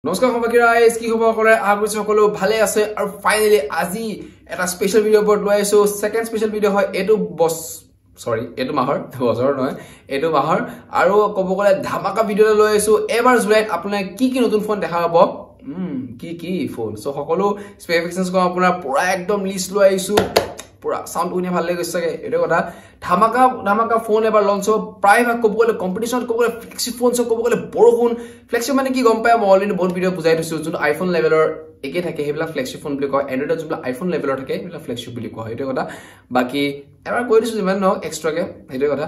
নমস্কাৰ সবাইকে ৰাইজ, কি খবৰ কৰে? আশা কৰিছো সকলো ভালে আছে। আৰু ফাইনেলি আজি এটা স্পেচিয়েল ভিডিঅ' ওপৰত লৈ আহিছো। ছেকেণ্ড স্পেচিয়েল ভিডিঅ' হয় এইটো বছ চৰি এইটো মাহৰ, বছৰ নহয়, এইটো মাহৰ। আৰু ক'ব গ'লে ধামাকা ভিডিঅ' এটা লৈ আহিছো। এইবাৰ জুলাইত আপোনাক কি কি নতুন ফোন দেখা পাব, কি কি ফোন, চ' সকলো স্পেচিফিকেশ্যনছ কম, আপোনাৰ পুৰা একদম লিষ্ট লৈ আহিছো। পুৰা চাউণ্ড শুনি ভাল লাগি গৈছে চাগে, এইটো কথা। ধামাকা ধামাকা ফোন এবাৰ লঞ্চ হ'ব। প্ৰায়ভাগ ক'ব গ'লে কম্পিটিশ্যনত ক'ব গ'লে ফ্লেগশ্বিপ ফোন চব ক'ব গ'লে বৰষুণ। ফ্লেগশ্বিপ মানে কি গম পাই, মই অলৰেডি বহুত ভিডিঅ' বুজাই থৈছোঁ। যোনটো আইফোন লেভেলৰ একে থাকে সেইবিলাক ফ্লেগশ্বিপ ফোন বুলি কয়। এণ্ড্ৰইডত যোনবিলাক আইফোন লেভেলৰ থাকে সেইবিলাক ফ্লেগশ্বিপ বুলি কোৱা হয়, সেইটোৱে কথা। বাকী এবাৰ কৈ দিছোঁ যিমান নহওক এক্সট্ৰাকে, সেইটোৱে কথা।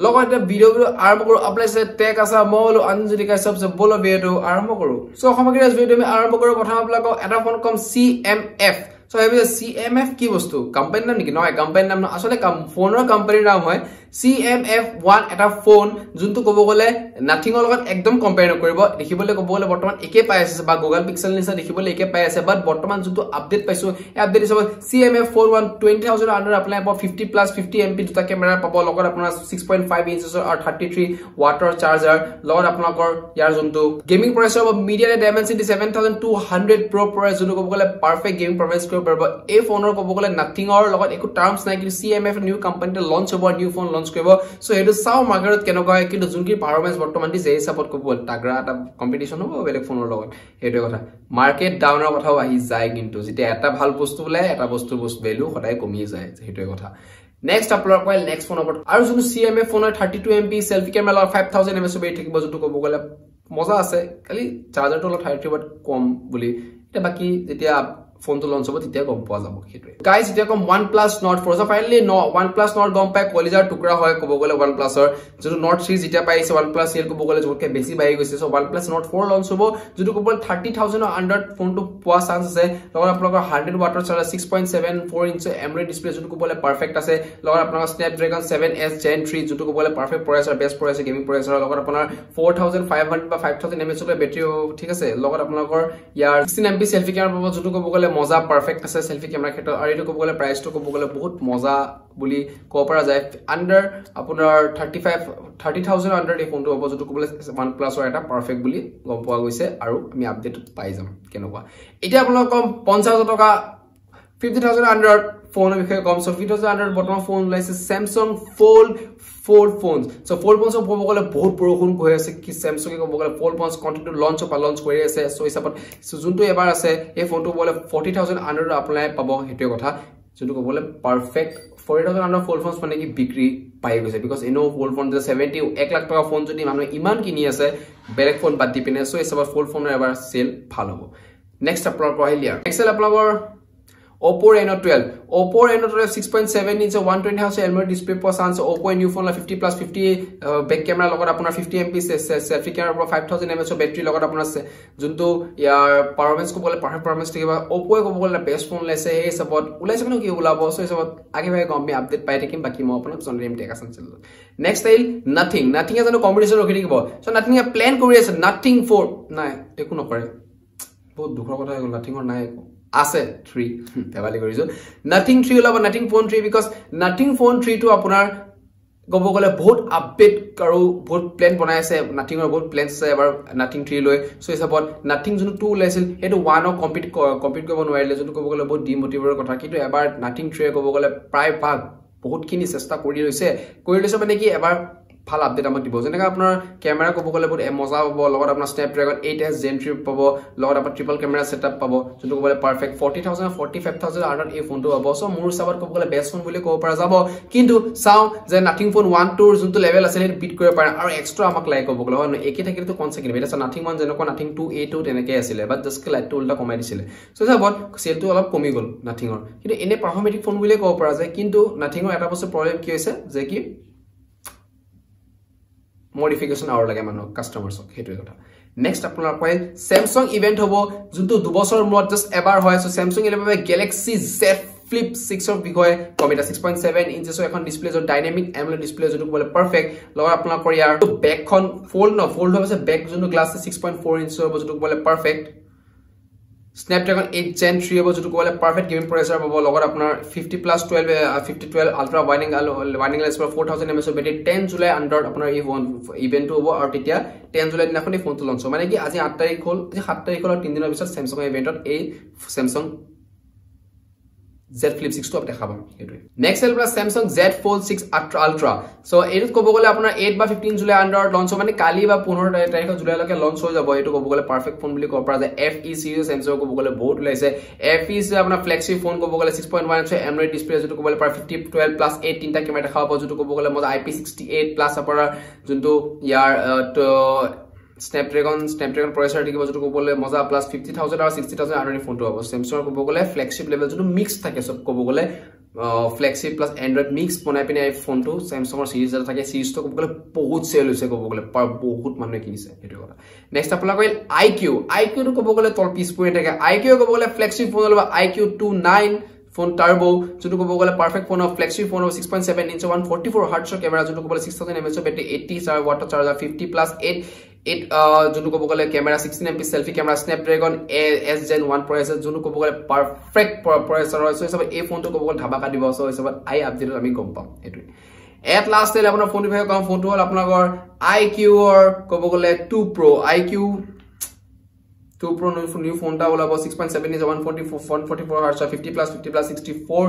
লগত এতিয়া ভিডিঅ' আৰম্ভ কৰোঁ। আপোনালোকে টেক আছা, মই হ'লো অঞ্জলি কাশ্যপ। ব'ল ভিডিঅ'টো আৰম্ভ কৰোঁ। চ' অসমৰ ভিডিঅ'টো আমি আৰম্ভ কৰোঁ। প্ৰথম আপোনালোকক এটা ফোন ক'ম, চি এম এফ। চ' ভাবিছে চি এম এফ কি বস্তু, কোম্পানীৰ নাম নেকি? নহয়, কোম্পানীৰ নাম নহয়, আচলতে ফোনৰ কোম্পানীৰ নাম হয় চি এম এফ ওৱান। এটা ফোন যোনটো ক'ব গ'লে নাথিঙৰ লগত একদম কম্পেয়াৰ নকৰিব। দেখিবলৈ ক'ব গ'লে বৰ্তমান একে পাই আছে, বা গুগল পিক্সেল নিচিনা দেখিবলৈ একে পাই আছে। বাট বৰ্তমান যোনটো আপডেট পাইছো, এই আপডেট হিচাপত C M F 4 1 20,000 under আপোনাৰ পাব 50 প্লাছ 50 এম পি দুটা কেমেৰা পাব, লগত আপোনাৰ 6.5 ইঞ্চেছৰ আৰু 33 ৱাটৰ চাৰ্জাৰ। লগত আপোনালোকৰ ইয়াৰ যোনটো গেমিং প্ৰচেছৰ হ'ব মিডিয়া ডাইমেনচিটি 7200 প্ৰ' প্ৰচেছৰ, যোনটো ক'ব গ'লে পাৰফেক্ট গেমিং পাৰফৰ্মেঞ্চ কৰিব পাৰিব। এই ফোনৰ ক'ব গ'লে নাথিঙৰ লগত একো টাৰ্মছ নাই, কিন্তু চি এম এফ নিউ কোম্পানীতে লঞ্চ হ'ব, নিউ ফোন লঞ্চ কৰিব। চ' সেইটো চাওঁ মাৰ্কেটত কেনেকুৱা হয়। কিন্তু যোনখিনি পাৰফৰ্মেঞ্চ বৰ্তমান দিছে, এই হিচাপত ক'ব গ'লে তাগৰা এটা কম্পিটিশ্যন হ'ব বেলেগ ফোনৰ লগত, সেইটোৱে কথা। মাৰ্কেট ডাউনৰ কথাও আহি যায়, কিন্তু যেতিয়া এটা ভাল বস্তু ওলাই, এটা বস্তুৰ বস্তু ভেলু সদায় কমি যায়, সেইটোৱে কথা। নেক্সট আপোনালোকৰ নেক্সট ফোনৰ ওপৰত আৰু যোনটো চি এম এফ ফোনৰ 32 M P selfie camera লগত 5000 এম এছ বেৰী থাকিব, যোনটো ক'ব গ'লে মজা আছে। খালি চাৰ্জাৰটো অলপ 33 ৱাট কম বুলি। এতিয়া বাকী যেতিয়া ফোনটো লঞ্চ হ'ব তেতিয়া গম পোৱা যাব, সেইটোৱে। গাইজ, এতিয়া ক'ম one plus not 4। So' finally ন ওৱান প্লাছ not গম পাই কলিজাৰ টুকুৰা হয় ক'ব গ'লে। ওৱান প্লাছৰ যোনটো not 3 যেতিয়া পাইছে, ওৱান প্লাছ চেল ক'ব গ'লে জোখতকৈ বেছি বাঢ়ি গৈছে। চ' ওৱান প্লাছ not 4 launch হ'ব, যোনটো ক'ব গ'লে 30,000ৰ আণ্ডাৰত ফোনটো পোৱা চান্স আছে। লগত আপোনালোকৰ 100 ৱাটৰ চাৰ্জাৰ, 6.74 ইঞ্চ এম'লেড ডিছপ্লে, যোনটো ক'ব গ'লে পাৰফেক্ট আছে। লগত আপোনালোকৰ স্নেপড্ৰেগন 7s জেন 3, যোনটো ক'ব গ'লে perfect processor, best processor, gaming processor. লগত আপোনাৰ 4500 বা 5000 এম এইচৰ বেটেৰী, ঠিক আছে। লগত আপোনালোকৰ ইয়াৰ 16 এম পি চেল্ফি কেমেৰা পাব, যোনটো ক'ব গ'লে মজা, পাৰফেক্ট আছে চেল্ফি কেমেৰাৰ ক্ষেত্ৰত। আৰু এইটো ক'ব গ'লে প্ৰাইচটো ক'ব গ'লে বহুত মজা বুলি ক'ব পৰা যায়। আণ্ডাৰ আপোনাৰ 35, 30,000 আণ্ডাৰ এই ফোনটো হ'ব, যোনটো ক'বলৈ ওৱান প্লাছৰ এটা পাৰফেক্ট বুলি গম পোৱা গৈছে। আৰু আমি আপডেট পাই যাম কেনেকুৱা। এতিয়া আপোনালোক ক'ম 50,000 টকা, 50,000 আণ্ডাৰত ফোনৰ বিষয়ে ক'ম। চ' 50,000 আণ্ডাৰত বৰ্তমান ফোন ওলাইছে চেমচাং ফ'ল্ড 4 ফোন। চ' ফ'ল্ড ফোনছ ক'ব গ'লে বহুত বৰষুণ গৈ আছে কি চেমচাঙে ক'ব গ'লে ফ'ল্ড ফোনছ কণ্টিনিউ লঞ্চ লঞ্চ কৰি আছে। চ' হিচাপত যোনটো এবাৰ আছে, এই ফোনটো ক'ব গ'লে 40,000 আণ্ডাৰত আপোনালোকে পাব, সেইটোৱে কথা। যোনটো ক'ব গ'লে পাৰফেক্ট 40,000 under fold phones মানে কি বিক্ৰী পাই গৈছে, because এনেও ফ'ল্ড ফোন 70, 1 লাখ টকা ফোন যদি মানুহে ইমান কিনি আছে বেলেগ ফোন বাদ দি পিনে, চ' হিচাপত ফ'ল্ড ফোনৰ এবাৰ চেল ভাল হ'ব। নেক্সট আপোনালোকৰ আহিল ইয়াৰ নেক্সট আপোনালোকৰ Oppo Reno 12। Oppo Reno 12 6.7 inch 120 hertz AMOLED display পোৱা chance. Oppo new phone 50 plus 50 back camera, লগত আপোনাৰ 50 এম পি চেল্ফি কেমেৰা পৰা, 5000 এম এছৰ বেটেৰী, লগত আপোনাৰ যোনটো ইয়াৰ পাৰফৰ্মেঞ্চ ক'ব গ'লে পাৰফেক্ট পাৰফৰ্মেঞ্চ থাকিব। অ'প'য়ে ক'ব গ'লে বেষ্ট ফোন ওলাইছে, সেই হিচাপত ওলাইছে মানে কি ওলাব। চ' হিচাপত আগে ভাগে গম আমি আপডেট পাই থাকিম। বাকী মই আপোনাক জনাই দিম টেক আছাম চেনেলত। নেক্সট আহিল নাথিং। নাথিঙে জানো কম্পিটিশ্যন ৰখি থাকিব? চ' নাথিঙে প্লেন কৰি আছে নাথিং 4। নাই, একো নকৰে, বহুত দুখৰ কথা হৈ গ'ল। নাথিঙৰ নাই একো আছে, 3 ধেমালি কৰিছো। নাথিং 3 ওলাব, nothing phone 3। Because nothing phone 3টো আপোনাৰ ক'ব গ'লে বহুত আপডেট আৰু বহুত প্লেন বনাই আছে। নাথিঙৰ বহুত প্লেনছ আছে এবাৰ নাথিং 3 লৈ। চ' হিচাপত নাথিং যোনটো 2 ওলাইছিল, সেইটো 1ক কম্পিট কম্পিট কৰিব নোৱাৰিলে, যোনটো ক'ব গ'লে বহুত ডিমটিভেটৰ কথা। কিন্তু এবাৰ নাথিং 3য়ে ক'ব গ'লে প্ৰায়ভাগ বহুতখিনি চেষ্টা কৰি লৈছে, কৰি লৈছে মানে কি এবাৰ ভাল আপডেট আমাক দিব। যেনেকৈ আপোনাৰ কেমেৰা ক'ব গ'লে বহুত মজা পাব, লগত আপোনাৰ স্নেপড্ৰেগন 8s জেন 3 পাব, লগত আপোনাৰ ট্ৰিপল কেমেৰা ছেটআপ পাব, যোনটো ক'ব গ'লে পাৰফেক্ট। 40,000, 45,000 আণ্ডাৰত এই ফোনটো পাব। চ' মোৰ হিচাপত ক'ব গ'লে বেষ্ট ফোন বুলি ক'ব পৰা যাব। কিন্তু চাওঁ যে নাথিং ফোন 1, 2ৰ যোনটো লেভেল আছে সেইটো বিট কৰিব পাৰে আৰু এক্সট্ৰা আমাক লাগে ক'ব গ'লে, হয় নহয়? একে থাকিলেতো কণ চাকিব। এতিয়া নাথিং 1 যেনেকুৱা, নাথিং 2 এইটো তেনেকৈ আছিলে, বাট জাষ্ট লাইটটো উল্টা কমাই দিছিলে। চ' হিচাপত চেলটো অলপ কমি গ'ল নাথিঙৰ, কিন্তু এনেই পাৰফৰ্মেটিক ফোন বুলিয়ে ক'ব পৰা যায়। কিন্তু নাথিঙৰ এটা বস্তু প্ৰব্লেম কি হৈছে যে কি মডিফিকেশ্যন আৰু লাগে মানুহক, কাষ্টমাৰ্ছক, সেইটোৱে কথা। নেক্সট আপোনালোকৰ চেমচাং ইভেণ্ট হ'ব, যোনটো 2 বছৰৰ মূৰত জাষ্ট এবাৰ হয়। So' Samsung event Galaxy Z Flip 6ৰ বিষয়ে কম। এতিয়া 6.7 ইঞ্চেছৰ এখন ডিছপ্লে, য'ত ডাইনামিক এম'লেড ডিছপ্লে, যোনটো ক'বলৈ পাৰফেক্ট। লগত আপোনালোকৰ ইয়াৰ বেকখন ফ'ল্ড ন ফ'ল্ড হোৱাৰ পিছত বেক যোনটো গ্লাছ 6.4 ইঞ্চৰ হ'ব, যোনটো ক'বলৈ পাৰফেক্ট। স্নেপড্ৰেগন 8 Gen 3 হ'ব, যোনটো ক'বলৈ পাৰফেক্ট গেমিং প্ৰচেছৰ পাব। লগত আপোনাৰ 50 + 12, 50 12 ultra wide angle lens, 4000 M এছৰ বেটেৰী। 10 জুলাই আণ্ডাৰত আপোনাৰ এই ফোন ইভেণ্টটো হ'ব আৰু তেতিয়া 10 জুলাই দিনাখন এই ফোনটো লঞ্চ হ'ব। মানে কি, আজি 8 তাৰিখ হ'ল, আজি 7 তাৰিখ হ'ল আৰু 3 দিনৰ পিছত চেমচাঙৰ ইভেণ্টত এই চেমচাং জেড ফ্লিপ 6টো দেখা পাম, সেইটোৱে। নেক্সট হ'ল আপোনাৰ চেমচাং জেড ফ'ল্ড 6 আল্ট্ৰা। চ' এইটোত ক'ব গ'লে আপোনাৰ 8 বা 15 জুলাই আণ্ডাৰত লঞ্চ হ'ব, মানে কালি বা 15 তাৰিখৰ জুলাইলৈকে লঞ্চ হৈ যাব। এইটো ক'ব গ'লে পাৰফেক্ট ফোন বুলি ক'ব পৰা যায়। এফ ই চিৰিজ চেমচাঙৰ ক'ব গ'লে বহুত ওলাইছে। এফ ই আপোনাৰ ফ্লেগশ্বিপ ফোন ক'ব গ'লে 6.1 ইঞ্চৰ এম'লেড ডিছপ্লে, যোনটো ক'ব গ'লে 50 12 + 8 তিনিটা কেমেৰা দেখা পাব, যোনটো ক'ব গ'লে মজা IP68 plus আপোনাৰ যোনটো ইয়াৰ স্নেপড্ৰেগন প্ৰচেছৰ থাকিব, যোনটো ক'বলৈ মজা। প্লাছ 50,000 আৰু 60,000 আৰু ফোনটো হ'ব। চেমচাঙৰ ক'ব গ'লে ফ্লেগশ্বিপ লেভেল যোনটো মিক্স থাকে, চব ক'ব গ'লে ফ্লেগশ্বিপ প্লাছ এণ্ড্ৰইড মিক্স বনাই পিনে এই ফোনটো চেমচাঙৰ চিৰিজ এটা থাকে। চিৰিজটো ক'ব গ'লে বহুত চেল হৈছে, ক'ব গ'লে বহুত মানুহে কিনিছে, সেইটো কথা। নেক্সট আপোনালোকৰ আই কিউ। আই কিউটো ক'ব গ'লে তল পিছ পৰি থাকে। আই কিউ ক'ব গ'লে ফ্লেগশ্বিপ ফোন ল'ব আই কিউ 29 ফোন টাৰ্বো, যোনটো ক'ব গ'লে পাৰফেক্ট ফোন হয়, ফ্লেগশ্বিপ ফোন হ'ব। 6.7 ইঞ্চ 144 হাৰ্টছৰ কেমেৰা, যোনটো ক'ব গ'লে 6000 এম এইচৰ বেটেৰী, 80 ৱাটৰ চাৰ্জাৰ, 50 + 8 8 যোনটো ক'ব গ'লে camera, 16 MP selfie camera, Snapdragon S Gen 1 processor, যোনটো ক'ব গ'লে পাৰফেক্ট প্ৰচেছৰ হয়। চ' হিচাপত এই ফোনটো ক'ব গ'লে ধামাকা দিব। চ' হিচাপত আই আপডেটত আমি গম পাম, সেইটোৱে। এট লাষ্ট আপোনাৰ ফোনটো বিষয়ে কওঁ। ফোনটো হ'ল আপোনালোকৰ আই কিউৰ ক'ব গ'লে 2 প্ৰ', আই কিউ 2 প্ৰ' নিউ ফোন এটা ওলাব। 6.7 inch 144 হাৰ্টছৰ 50 + 50 + 64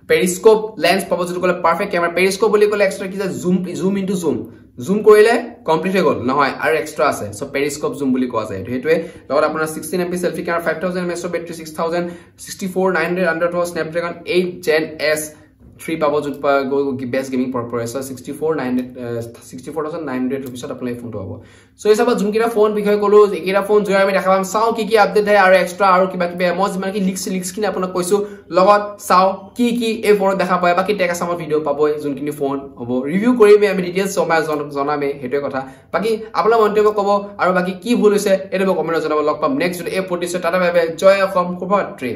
periscope lens পাব, যিটো ক'লে পাৰফেক্ট কেমেৰা। পেৰিস্কোপ বুলি ক'লে এক্সট্ৰা কি যে zoom, zoom into zoom, zoom কৰিলে কমপ্লিট হৈ গ'ল নহয়, আৰু এক্সট্ৰা আছে। চ' পেৰিস্কোপ জুম বুলি কোৱা যায় এইটো, সেইটোৱে। লগত আপোনাৰ 16 MP selfie camera, 5000 M এছৰ বেটেৰী, 6064,900 আণ্ডাৰ হ'ব। স্নেপড্ৰেগন 8 জেন এছ 3 পাব, য'ত best gaming processor। 64,900 ৰুপিছত আপোনাৰ এই ফোনটো পাব। চ' হিচাপত যোনকেইটা ফোন বিষয়ে ক'লো, এইকেইটা ফোন যোৱাৰ আমি দেখা পাম। চাওঁ কি কি আপডেট আহে আৰু এক্সট্ৰা আৰু কিবা কিবি। মই যিমানখিনি লিক্সখিনি আপোনাক কৈছোঁ, লগত চাওঁ কি কি এই ফোনত দেখা পায়। বাকী টেক আছামৰ ভিডিঅ' পাবই, যোনখিনি ফোন হ'ব ৰিভিউ কৰিমেই আমি, ডিটেইলছ জনামেই, সেইটোৱে কথা। বাকী আপোনাৰ মন্তব্য ক'ব আৰু বাকী কি ভুল হৈছে এইটো মোক কমেণ্টত জনাব। লগ পাম নেক্সট এই প্ৰতিশ্ৰুতি। টাটা, বাই বাই, জয় অসম, শুভৰাত্ৰি।